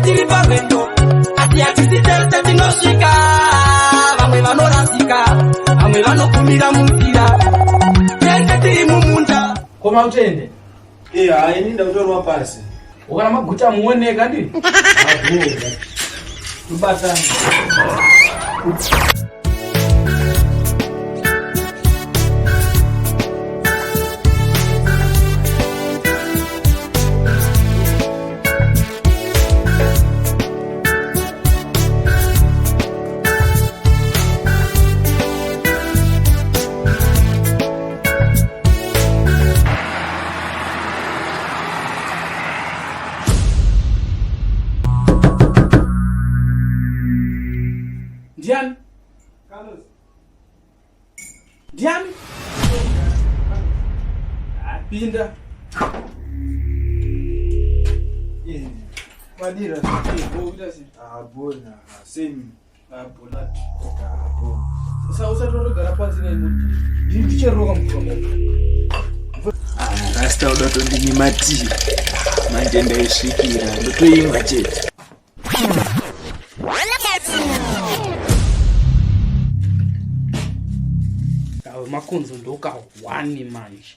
Tese tiri parwendo, asi hatisi tese tinosvika. Vamwe vanorasika, vamwe vanokumira munzira. Tese tiri mumunda. Koma utende. Eh, hayi ini ndakutorwa pasi. Ukana maguta muoneka ndi? Tubatane. Ndiani? Carlos. Ndiani? Pinda. Eh, Madira. Eh, uita sei? Ah, bona. Same. Ah, bona. Ah, bona. Sasa usatondogara pasi nei. Ndicheroka mvura. Rasta uda kutondinima tii. Manje ndaisvikira ndotoimwa chete. Awe makonzo ndokahwani manje.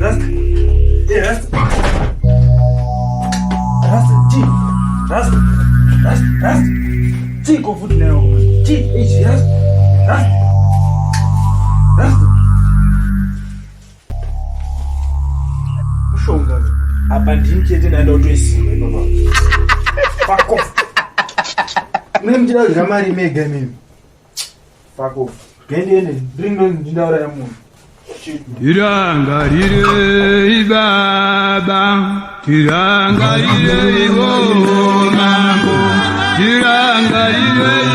Rasta. Eh, Rasta. Rasta, G. Rasta. Rasta, Rasta. Chiko futi nayo. G, H, Rasta. Rasta. Rasta. Mushonga. Apa ndini chete ndaenda kutoisiwa ipapa. Fuck off. Mune muchida kudya mari mega imimi. Fuck off. Gendiende, ndiri ndindauraya munhu. Tirangarirei baba, tirangarirei wo mambo, tirangarirei.